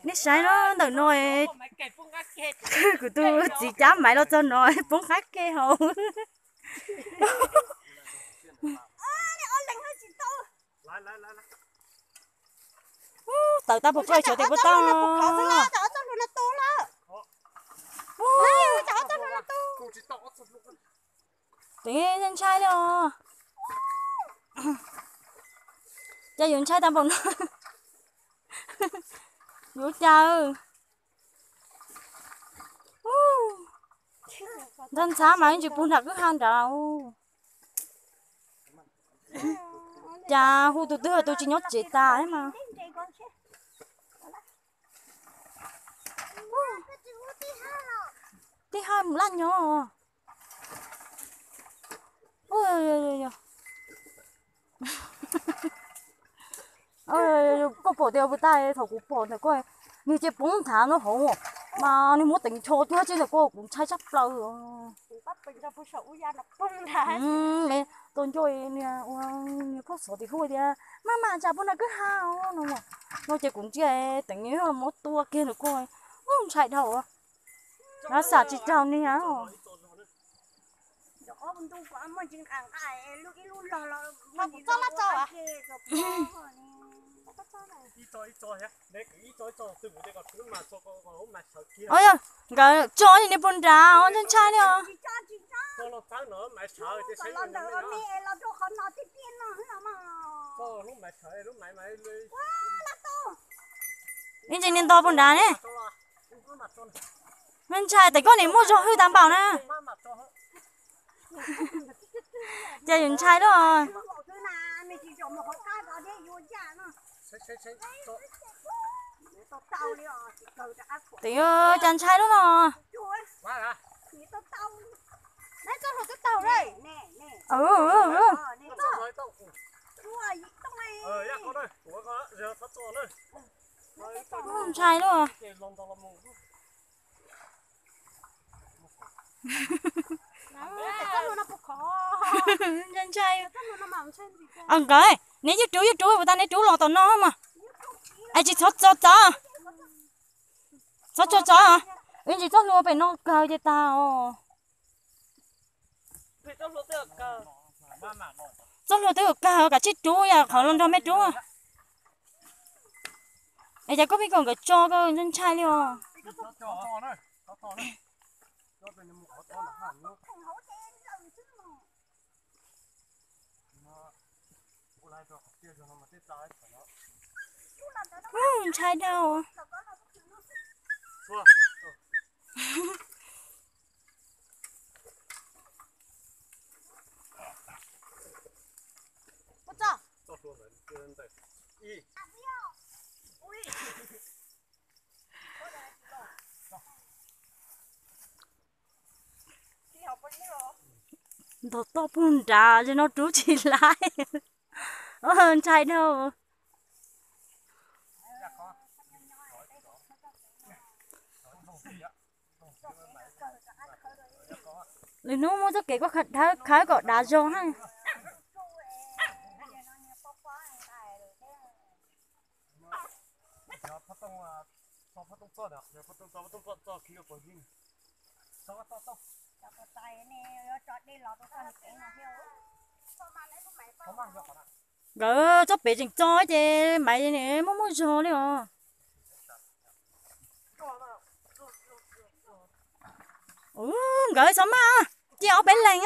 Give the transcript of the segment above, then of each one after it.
Nej saib no, ntawm no, kuv tus txiv cab maiv los txog no poob qab ke hauv. Tawm tau puas koj, tsov tias puas tau. Tev ntshai li os. Cas yuav ntshai tag npaum no? Yuav cas? Ntxhab ntxhab mas ib ntsis puag nram kwj ha nrad. Cas hu tus twg tus tsis nyob tsev tas mas. Tib ha mus laj nyob. Koj pom tias puas tau, thaum kuv pom ntawm koj, nws ces poob nthav no hauv, mas nws muab teev ncho cuag tsi ntawm koj, kuv ntshai tshaj plaws. Tau nco niag ua niag phauj xov tim hu tias maj mam tsam puag nram kwj ha no, no ces kuv ntsia teev nws muab tua kiag ntawm koj, ntshai dhau. Lawv xam tsis raug niag. Nkawd tso niag puag nrad os, ntshai ntshai li os. Ib ntsis niag nto puag nrad ne. Ntshai tes koj nim muaj zog hwj tag npaum na. Cas yus ntshai lawm. Tes cas ntshai lub no. Ntshai lub. Ntshai. Nkawd, neb yeej rub yeej rub puas tas neb rub los tom no mas. Es tsis txhob txo txav. Txhob txo txav. Ib ntsis txoj hlua pem no kawg ces tag os. Txoj hlua twb kawg, kav tsij rub, yog qhov los nrog mej rub. Es cas koj pheej kom nkawd tso koj ntshai ntshai li os. Ntshai dhau. Ntog toj puag nrad, no rub tsis laib. Ntshai dhau. Lwm hnub muab txoj kev koj khawb kom dav zog na. Nkawd txoj pem tseem txo ces maiv muaj muaj zog li os. Nkawd xov maj, cia ob peb leeg.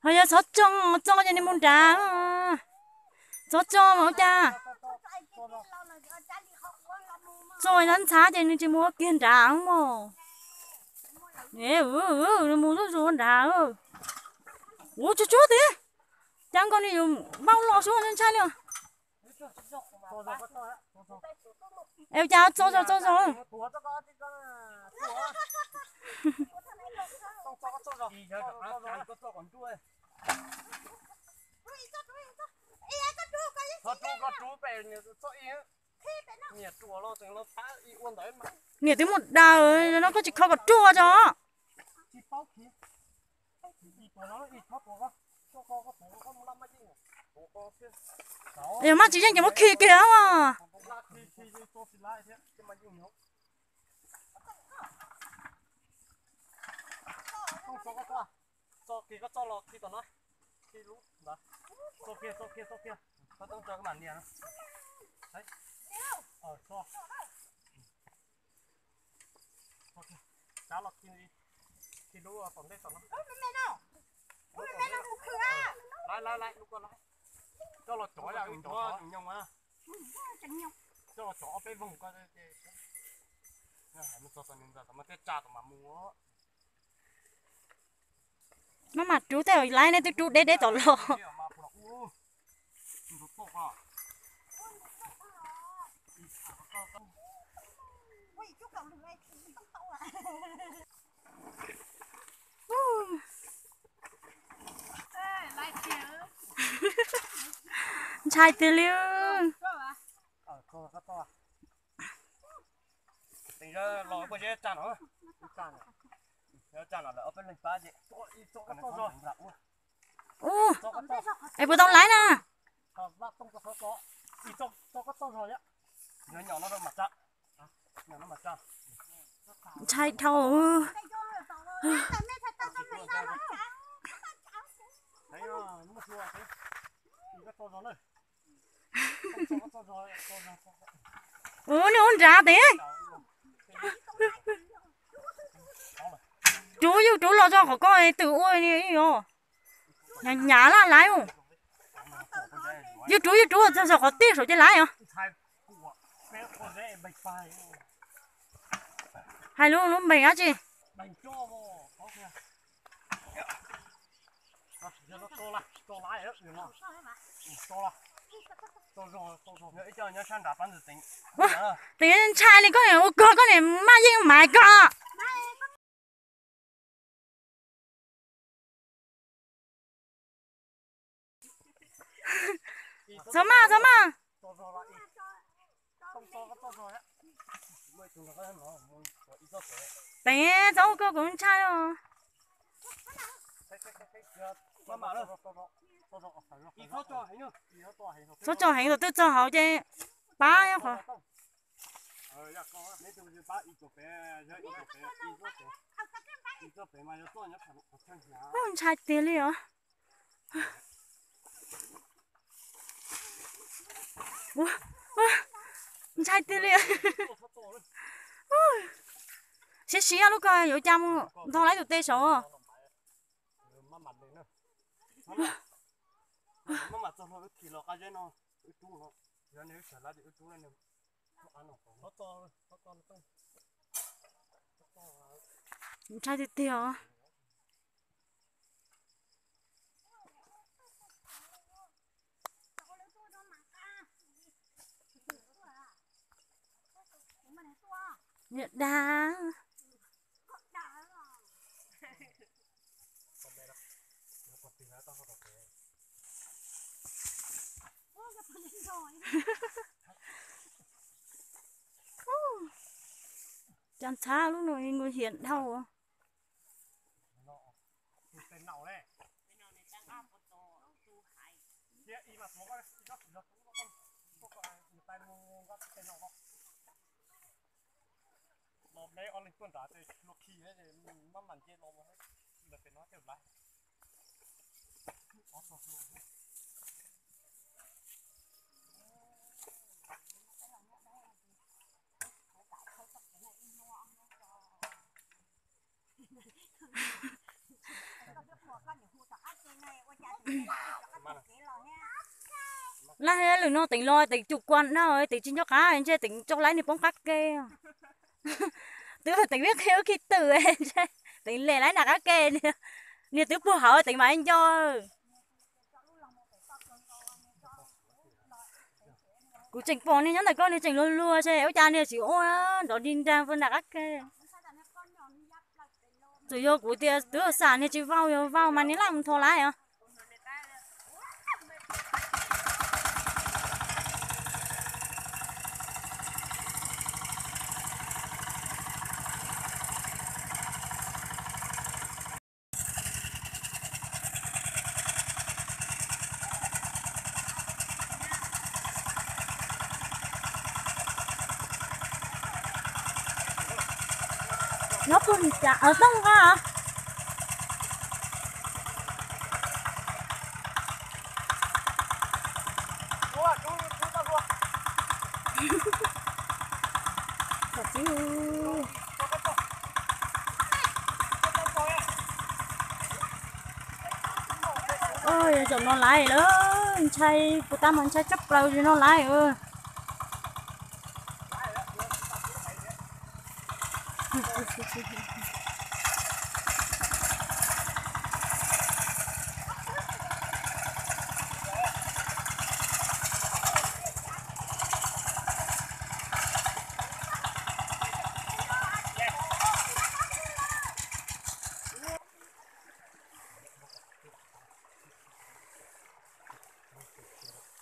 Ho yog txhob tso, tso ces nws mus nrad. Txhob tso mas ua cas. Tso ntxhab ntxhab ces nws tsis mus ua kiag nrad mog. Nws mus zuj zus nrad. Ua tsuag tsuag tiag. Cas nkaus nws yuav npau los xwb ntshai li. Es cas tso zog tso zog. Niam twb mus daws no koj tsis kho kom ruaj tso. Yog maj tsis yeej ces muab khi kiag. Txo kiag koj txoj los khi tom no. Khi lub ntawd. Txo kiag, txo kiag, txo kiag. Koj toob tso koj mam nias no. Txo kiag. Cab los khi, khi lub tom ntej tom no. Laiv, laiv, laiv, lub koj laiv. Coj los cov yam ub cov nyoos a. Coj los cov ob peb voog ko. Mus txog tom ntawd tom mas thiaj tsa tom mas mus. Maj mam rub tej laiv nej twb rub deb deb tom los. Ntshai tiag li. Ub, es puas tau laiv na? Ntshai dhau. Ua nws ua nrad tes. Rub yus rub los txog qhov koj twm ua os. Hnyav hnyav laj laiv. Yus rub yus rub txog qhov tiaj saum ces laiv os. Hais lub lub npeeg dab tsi? Tes ntshai li koj niam ua kog koj niam maj yeej maiv koj. Txhob maj, txhob maj. Tes txhob ua koj kuv ntshai os. Txhob tso heev, thaum twg txog hauv ces pab nyob qhov. Ntshai tiag li os. Ntshai tiag li. Siab siab lub ko yuav cas mus ntog lawv tus tes saud. Ntshai tiag tiag os. Niam dag. Cov ntxhab lub no nguy hiểm dhau. Laj lwm no teev los teev cum kuas no, teev tsis nco qab ntshe teev tso laib niag poob qab ke. Twb teev vij qhia wb khi twm ntshe teev lem laib nram qab ke, niag twb puag hauv teev mam nco. Kuv tseem pom niag nyob ntawm koj niag tseem luag luag ntshe ua cas niag tsis ua nrov dig nrag nram qab ke. Txawm yog kuv tias twb xam niag tsis vau, yog vau mas niag laj mus thov laib os. Nyob puag cas tooj nqa. Zaum no laiv lawm, ntshai puas tab mas ntshai tshaj plaws zaum no laiv.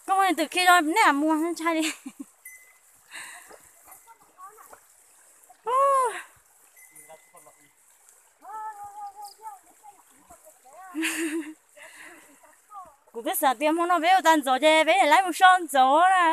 Koj muaj twm khi rau nej mus ntshai li. Kuv twb xav tias hmo no peb ua tag ntxov ces peb laib mus so ntxov na.